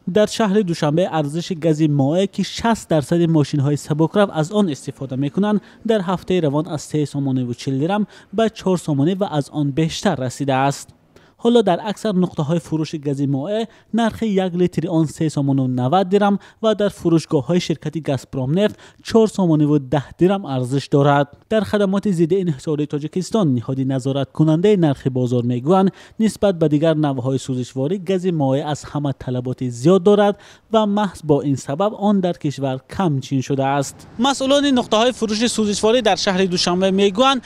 Дар шаҳри Душанбе арзиши гази моеъ, ки 60% мошинҳои сабукрав аз он истифода мекунанд, дар ҳафтаи равон аз 3 сомониву 40 дирам ба 4 сомонӣ ва аз он бештар расидааст. Ҳоло дар аксар нуқтаҳои фурӯши гази моеъ нархи 1 литри он 3 сомону 90 дирам ва дар фурӯшгоҳҳои ширкати Газпромнефт 4 сомониву 10 дирам арзиш дорад. Дар хадамоти зидди инҳисории Тоҷикистон, ниҳоди назораткунандаи нархи бозор, мегӯянд, нисбат ба дигар навъҳои сӯзишворӣ гази моеъ аз ҳама талаботи зиёд дорад ва маҳз бо ин сабаб он дар кишвар камчин шудааст. Масъулони нуқтаҳои фурӯши сӯзишворӣ дар шаҳри Душанбе мегӯянд,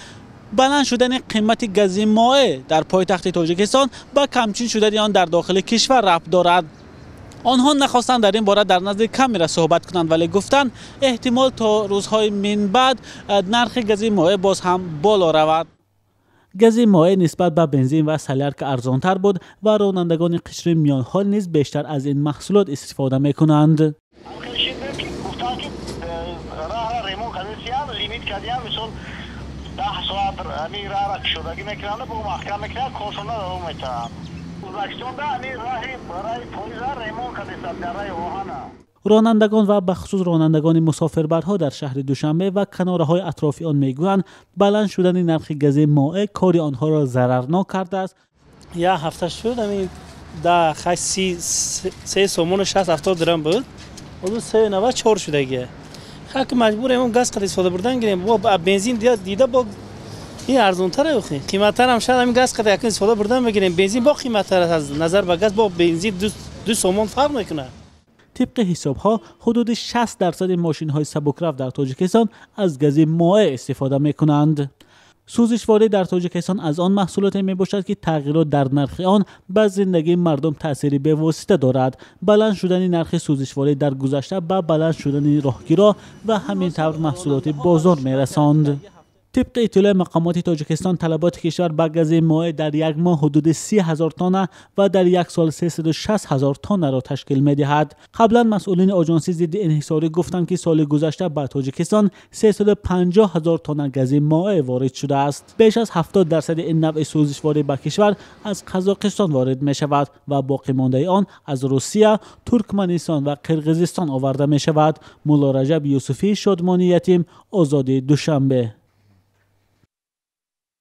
баланд шудани қимати гази моеъ дар пойтахти Тоҷикистон ба камчин шудани он дар дохили кишвар рабт дорад. Онҳо нахостанд дар ин бора дар назди камера суҳбат кунанд, вале гуфтанд, эҳтимол то рӯзҳои минбаъд нархи гази моеъ боз ҳам боло равад. Гази моеъ нисбат ба бензин ва солярка арзонтар буд ва ронандагони қишри миёнҳол низ бештар аз ин маҳсулот истифода мекунанд. 10 соат ҳамин раҳра кушодагӣ мекунанд, бо маҳкам мекунанд, коршона давом метаҳанд. Ӯзбекистонда ҳамин раҳи раи поиза ремонт кардеста дар раи оҳана. Ронандагон ва бахусус ронандагони мусофирбарҳо дар шаҳри Душанбе ва канораҳои атрофи он мегӯянд, баланд шудани нархи гази моеъ кори онҳоро зарарнок кардааст. Як ҳафта шуд, ҳамин да хай 3 сомону 60-70 дирам буд, ҳозир 3,94 шудагия. Ки маҷбурем газ қад истифода бурдан гирем. Бо бензин дида бо ин арзонтар, охи қиматтарам шояд. Ҳамин газ қад якин истифода бурдан мегирем, бензин бо қиматтар аст. Аз назар ба газ бо бензин 2 сомон фарқ мекунад. Тибқи ҳисобҳо, ҳудуди 60% мошинҳои сабукрав дар Тоҷикистон аз гази моеъ истифода мекунанд. Сӯзишворӣ дар Тоҷикистон аз он маҳсулоте мебошад, ки тағйирот дар нархи он ба зиндагии мардум таъсири бевосита дорад. Баланд шудани нархи сӯзишворӣ дар гузашта ба баланд шудани роҳкиро ва ҳамин тавр маҳсулоти бозор мерасонд. Тибқи иттилои мақомоти Тоҷикистон, талаботи кишвар ба гази моеъ дар як моҳ ҳудуди 30 000 тонна ва дар як сол 360 000 тоннаро ташкил медиҳад. Қаблан масъулини Оҷонсии зидди инҳисорӣ гуфтанд, ки соли гузашта ба Тоҷикистон 350 000 тонна гази моеъ ворид шудааст. Беш аз 70% ин навъи сӯзишворӣ ба кишвар аз Қазоқистон ворид мешавад ва боқимондаи он аз Русия, Туркманистон ва Қирғизистон оварда мешавад. Мулло Раҷаб Юсуфӣ, Шодмони Ятим, Озодӣ, Душанбе.